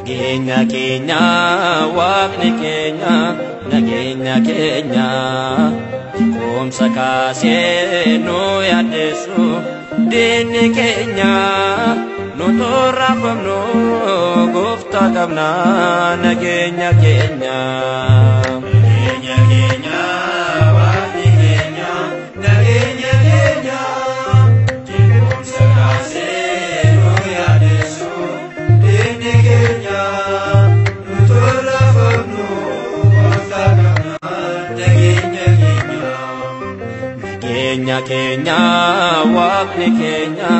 Nageenya keenya waaqni keenya nageenya keenya jeequmsa kaasee nu yaaddeessu diinni keenya nu torraafamnu gooftaa qabna nageenya keenya. Nageenya keenya waaqni keenya nageenya keenya jeequmsa kaasee nu yaaddeessu diinni keenya nu torraafamnu gooftaa qabna nageenya keenya. Nageenya keenya waaqni keenya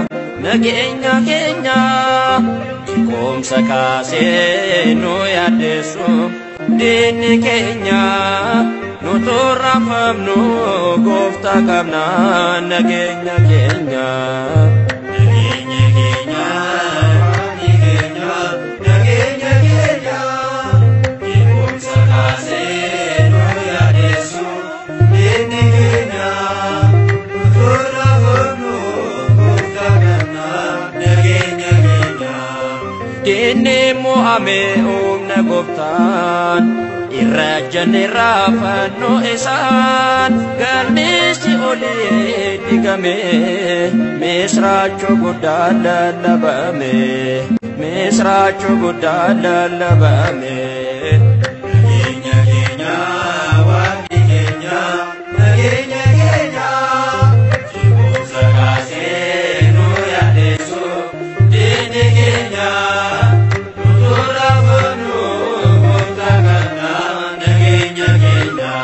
nageenya keenya jeequmsa kaasee nu yaaddeessu diinni keenya nu torraafamnu gooftaa qabna nageenya keenya. Nageenya keenya waaqni keenya nageenya keenya jeequmsa kaasee nu yaaddeessu diinni keenya nu torraafamnu gooftaa qabna nageenya keenya. Diinni mo'ame humna gooftaan irra jenne raafannoo isaan galmeessi olii digame misraachoo guddaa lallabame misraachoo guddaa lallabame. Nageenya keenya waaqni keenya nageenya keenya jeequmsa kaasee nu yaaddeessu diinni keenya nu torraafamnu gooftaa qabna nageenya keenya.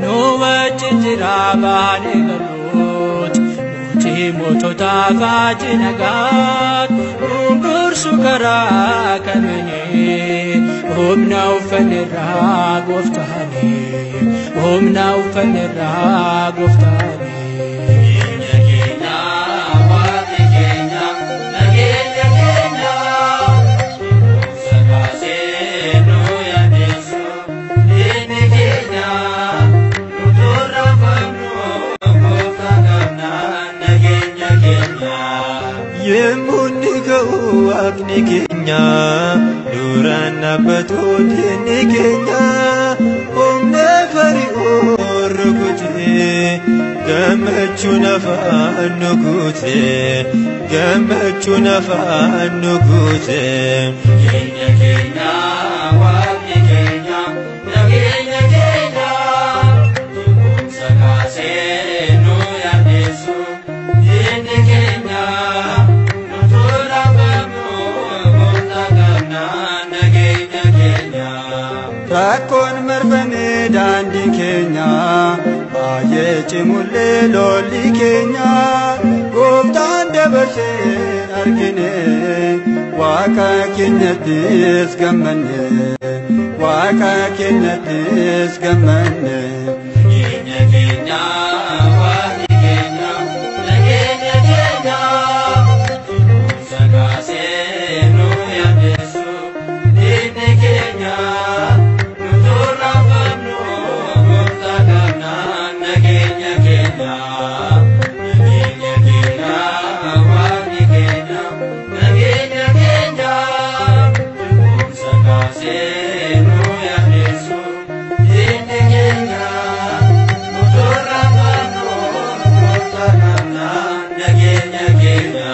Nu wajjin jira baanee galuut mootii moototaa faati nagaat nuun dursu karaa kamiini humna uffanirraa gooftaanii humna uffanirraa gooftaanii. Nageenya keenya waaqni keenya nageenya keenya jeequmsa kaasee nu yaaddeessu diinni keenya nu torraafamnu gooftaa qabna nageenya keenya. Yemmuu inni ga'u waaqni keenya duraan dhaabbatu diinni keenya humna fari'oo rukutee gammachuun afaan nu guutee gammachuun afaan nu guutee. Nageenya keenya waaqni keenya nageenya keenya jeequmsa kaasee nu yaaddeessu diinni keenya nu torraafamnu gooftaa qabna nageenya keenya. Rakkoon marfamee daandii keenya baay'ee cimullee lolli keenya gooftaan dabarsee argine waaqa keenyattis gammanne waaqa keenyattis gammanne. Nageenya keenya waaqni keenya nageenya keenya jeequmsa kaasee nu yaaddeessu diinni keenya nu torraafamnu gooftaa qabna nageenya keenya. Nageenya keenya waaqni keenya nageenya keenya jeequmsa kaasee nu yaaddeessu diinni keenya nu torraafamnu gooftaa qabna nageenya keenya.